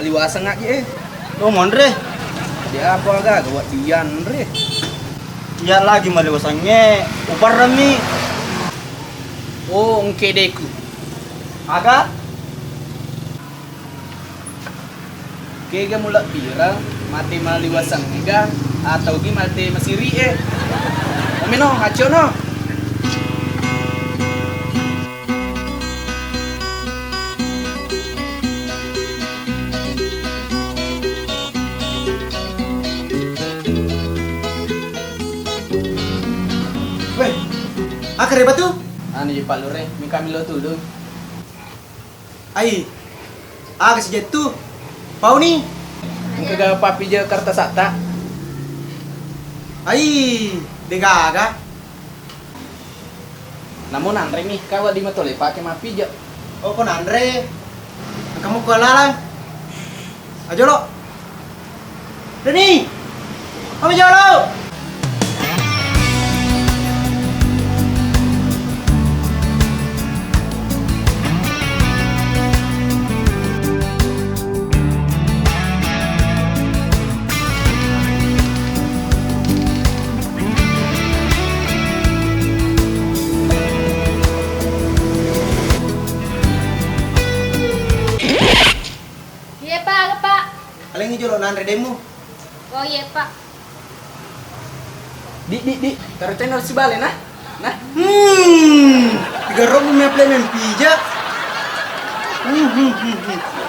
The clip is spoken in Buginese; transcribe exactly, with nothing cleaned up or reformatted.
Liwaseng aja, eh. Oh, monre. Dia apa aga gawat dian, re. Iya lagi maliwasengnge, uparrami. Oh, engke deku. Aga? Kega mulebbireng, mate maliwaseng ega atau gi mate masiri e? Omeno, accono. Weh, akare batu? Anu je Pak Lure, mingka milo tulung. Ai, aga sijettu? Pauni? Engka ga pappija kertasatta? Ai, degaga. Namo nanre mi, ka wedding matole pake mappija. Oh, ko nanre. Engka mukko lalang. Ajolo. Reni! Mami jolo! Iya, Pak, apa, Pak? Paling jolo nanre demu. Oh, iya, Pak. Di, di, di, taro channel sibale, nah. Nah. Hmm, tiga robu mi apply main pija. Hmm, hmm, hmm, hmm.